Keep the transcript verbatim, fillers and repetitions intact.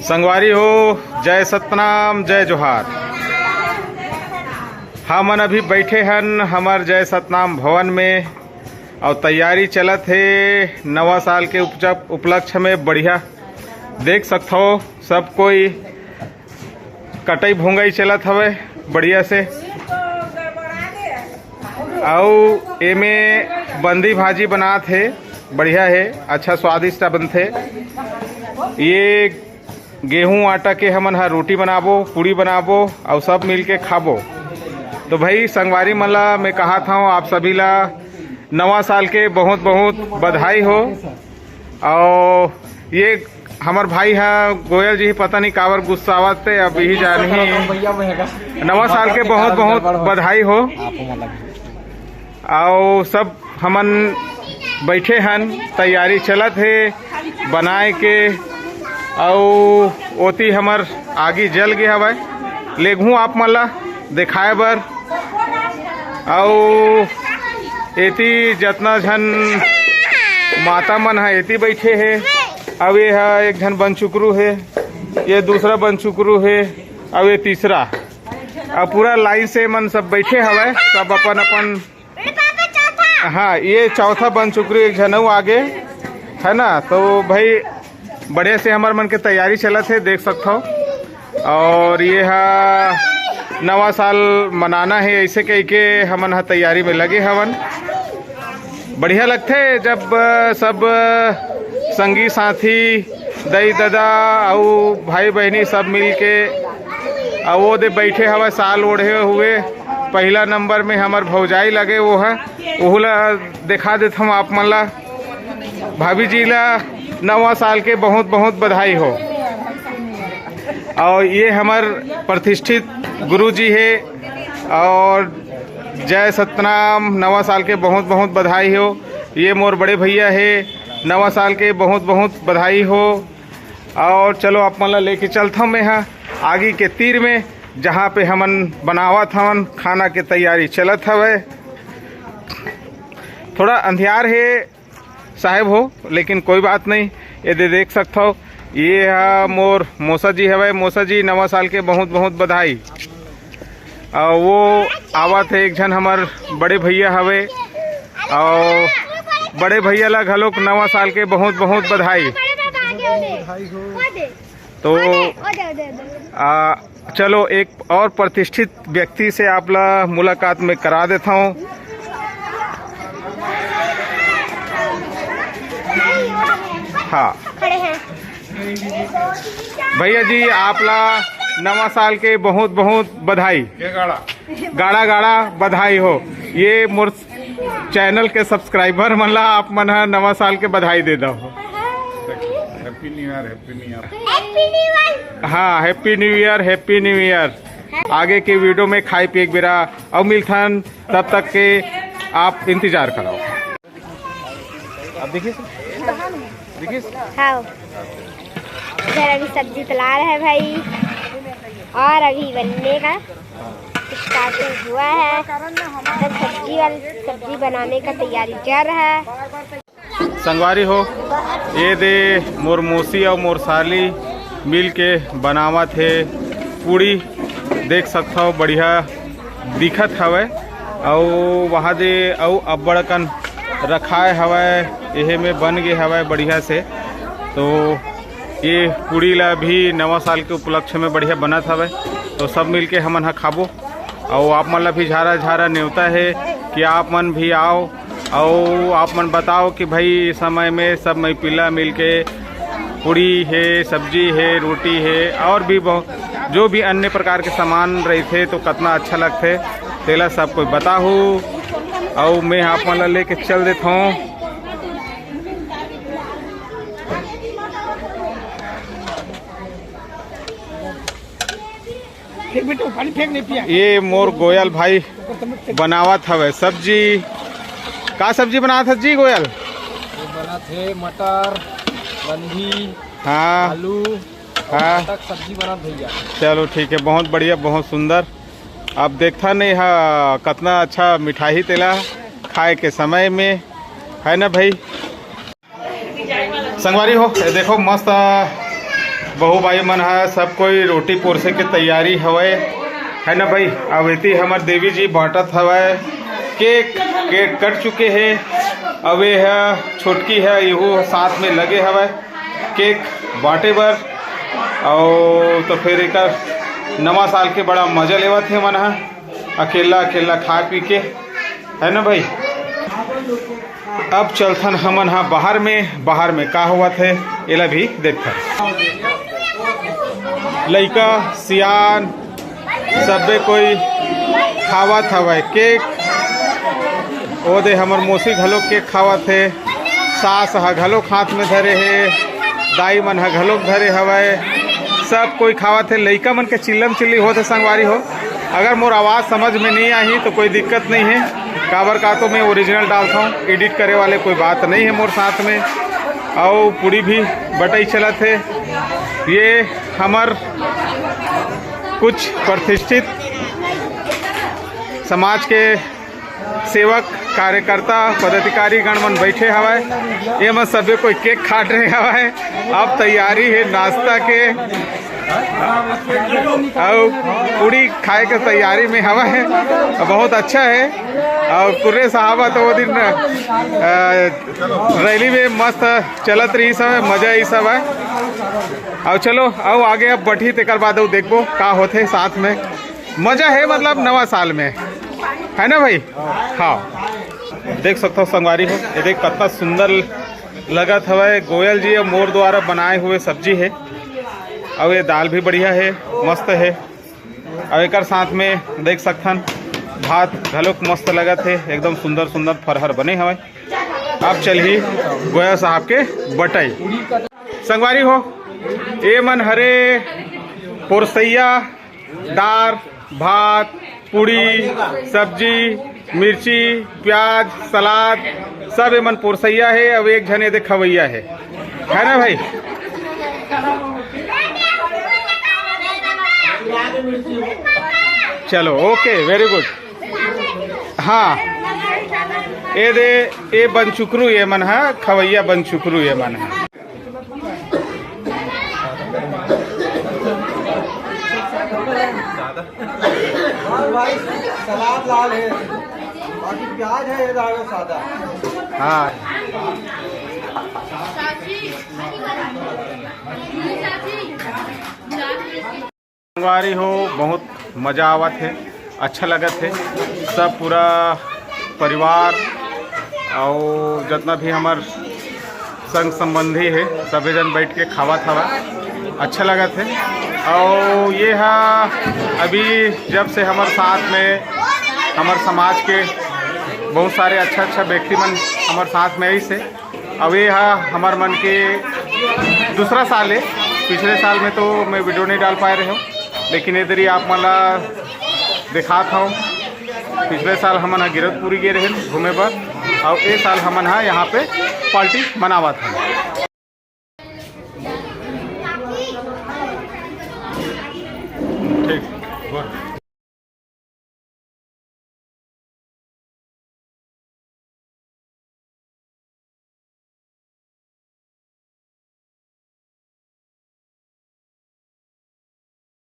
संगवारी हो, जय सतनाम, जय जोहार। हमन अभी बैठे हन हमर जय सतनाम भवन में, और तैयारी चलत हे नवा साल के उपज-, उपलक्ष्य में। बढ़िया देख सकथो, सब कोई कटई भोंगई चलत हवे बढ़िया से। अउ एमे बंदी भाजी बनात हे, बढ़िया हे, अच्छा स्वादिष्ट बनथे। ये गेहूं आटा के हमन ह रोटी बनाबो, पूड़ी बनाबो, अउ सब मिल के खाबो। तो भाई संगवारी मन ला मैं कहा था, आप सभी ला नवा साल के बहुत बहुत बधाई हो। और ये हमर भाई ह गोयल जी, पता नहीं काबर गुस्सावत हे, अब यही जान ही। भैया मैं नवा साल के बहुत बहुत बधाई हो। अउ सब हमन बैठे हन, तैयारी चलत हे बनाए के। अउ ओती हमर आगी जल गे हवय, लेगहूँ आप मन ला देखाए बर। अउ एती जतना झन माता मन ह एती बैठे हे। अउ ये ह एक झन बनचुकरू हे, ये दूसरा बनचुकरू हे, अउ ये तीसरा। अउ पूरा लाइन से मन सब बैठे हवय, सब अपन अपन। हाँ, ये चौथा बनचुकरू एक झन अउ आगे है ना। तो भाई बढ़िया से हमर मन के तैयारी चलत हे, देख सकथो। और ये हा नवा साल मनाना हे, ऐसे कह के हमन हा तैयारी में लगे हवन। बढ़िया लगथे जब अ, सब अ, संगी साथी, दई ददा अउ भाई बहनी सब मिल के, अउ वो दे बैठे हवय साल ओढ़े हुए। पहला नंबर में हमर भौजाई लगे, वो है, ओहू ला दिखा देत हम आप मन ला। भाभी जी ला नवा साल के बहुत बहुत बधाई हो। और ये हमर प्रतिष्ठित गुरु जी हे, और जय सतनाम, नवा साल के बहुत बहुत बधाई हो। ये मोर बड़े भैया हे, नवा साल के बहुत बहुत बधाई हो। और चलो आप मन ला लेके चलत हूँ मैं हा आगी के तीर में, जहाँ पे हमन बनावत हवन, खाना के तैयारी चलत हवे। थोड़ा अंधियार हे साहेब हो, लेकिन कोई बात नहीं। ये दे देख सकत हो, ये हा मोर मौसा जी हवे। मौसा जी, नवा साल के बहुत बहुत बधाई। और वो आवत है एक झन हमर बड़े भैया हवे, और बड़े भैया ला घलोक नवा साल के बहुत बहुत बधाई। तो आ, चलो, एक और प्रतिष्ठित व्यक्ति से आप ला मुलाकात में करा देता हूँ। हाँ, खड़े हैं। भैया जी, आप ला नवा साल के बहुत बहुत बधाई। गाड़ा गाड़ा बधाई हो। ये मोर चैनल के सब्सक्राइबर मन ला आप मन ह नवा साल के बधाई दे दो। Happy New Year, Happy New Year। Happy New Year। हाँ, Happy New Year, Happy New Year। आगे के वीडियो में खाए पिए के बेरा अउ मिलथन, तब तक के आप इंतजार करो। अब देखिए, देखिए। हाँ, इधर अभी सब्जी तैयार है भाई, और अभी बनने का स्टार्टिंग हुआ है। तो सब्जी वाल सब्जी बनाने का तैयारी चल रहा है। संगवारी हो, ये दे मोर मौसी अउ मोर साली मिल के बनावत हे पूड़ी। देख सकथव, बढ़िया दिखत हवय। अउ वहाँ दे अउ अब्बड़ अकन रखाए हवय, एहे में बन गे हवय बढ़िया से। तो ये पूड़ी ला भी नवा साल के उपलक्ष्य में बढ़िया बनत हवय, तो सब मिल के हमन ह खाबो। अउ आप मन ला भी झारा झारा नेवता हे कि आप मन भी आओ, अउ आप मन बताओ कि भाई, इस समय में सब मई पिल्ला मिल के पूड़ी हे, सब्जी हे, रोटी हे, और भी बहुत, जो भी अन्य प्रकार के सामान रहिथे, तो कतना अच्छा लगथे, तेला सब कोई बताहू। अउ मैं आप मन ला लेके चल देत हूँ। फेंक बेटा, पानी फेंक, नहीं पिया। ये मोर गोयल भाई बनावत हवे सब्जी। का सब्जी बनावत है जी गोयल? ये बनत हे मटर, बंधी, हाँ। आलू, हाँ। तक सब्जी बनत भैया। चलो ठीक है, बहुत बढ़िया, बहुत सुंदर। अब देखता नहीं हा कतना अच्छा मिठाई तेला खाए के समय में, है ना भाई? संगवारी हो, ये देखो मस्त बहू भाई मन ह सब कोई रोटी पोरसे के तैयारी हवय, है ना भाई? अब एती हमर देवी जी बांटत हवय केक। केक कट चुके हे। अब ये ह छोटकी है, यहू साथ में लगे हवय केक बांटे बर। और तो फिर एकर नवा साल के बड़ा मजा लेवत हे मन ह, अकेला अकेला खा पी के, है ना भाई? अब चलथन हमन ह बाहर में, बाहर में का होवत हे, एला भी देखथन। लइका, सियान, सबे कोई खावत हवय केक। ओ दे हमर मौसी घलो केक खावत हे, सास ह घलो हाथ में धरे हे, दाई मन ह घलो धरे हवय। सब कोई खावत हे, लइका मन के चिल्लम चिल्ली होत हे संगवारी हो। अगर मोर आवाज़ समझ में नहीं आही तो कोई दिक्कत नहीं है, काबर का तो मैं ओरिजिनल डालता हूँ, एडिट करे वाले कोई बात नहीं है मोर साथ में। अउ पूड़ी भी बटई चलत है। ये हमर कुछ प्रतिष्ठित समाज के सेवक, कार्यकर्ता, पदाधिकारी गण मन बैठे हवय। ये मन सबे कोई केक काट रहे हवय। अब तैयारी है नाश्ता के, अउ पूड़ी खाए के तैयारी में हवय। बहुत अच्छा है। और कुर्रे साहब तो वो दिन, अ, रैली में मस्त चलत रही सब, मजा ही सब है। और चलो, आओ आगे अब बढ़ी, तेकर बाद अउ देखबो का होथे साथ में। मजा है मतलब नवा साल में, है ना भाई? हाँ, देख सकथव संगवारी हो, ये देख कितना सुंदर लगत हवय। गोयल जी अउ मोर द्वारा बनाए हुए सब्जी है, और ये दाल भी बढ़िया है, मस्त है। और एकर साथ में देख सकथन भात घलोक मस्त लगत है, एकदम सुंदर सुंदर फरहर बने हवय। अब चलही गोयल साहब के बटई। संगवारी हो, ए मन हरे पोरसैया, दार, भात, पूड़ी, सब्जी, मिर्ची, प्याज, सलाद, सब एमन पोरसैया हे। अब एक झन एदे खवैया हे, है ना भाई? चलो, ओके, वेरी गुड। हाँ, एदे, ए बनचुकरू एमन ह, खवैया बनचुकरू एमन ह। भाई, सलाद लाल है, बाकी प्याज है, ये दाल है सादा। हाँ। संगवारी हो, बहुत मजा आवत हे, अच्छा लगत हे। सब पूरा परिवार अउ जतना भी हमर संग संबंधी हे, सभे जन बैठ के खावत हवा, अच्छा लगत हे। अउ ये हा अभी जब से हमर साथ में, हमर समाज के बहुत सारे अच्छा अच्छा व्यक्ति मन हमर साथ में आइस हे। अब ये हा हमर मन के दूसरा साल है। पिछले साल में तो मैं वीडियो नहीं डाल पाए रहे हूँ, लेकिन ये दरी आप मन ला दिखात हूँ। पिछले साल हमन हा गिरौदपुरी गे रहे घूमे बर, और ये साल हमन हा यहाँ पे पार्टी मनावत हन।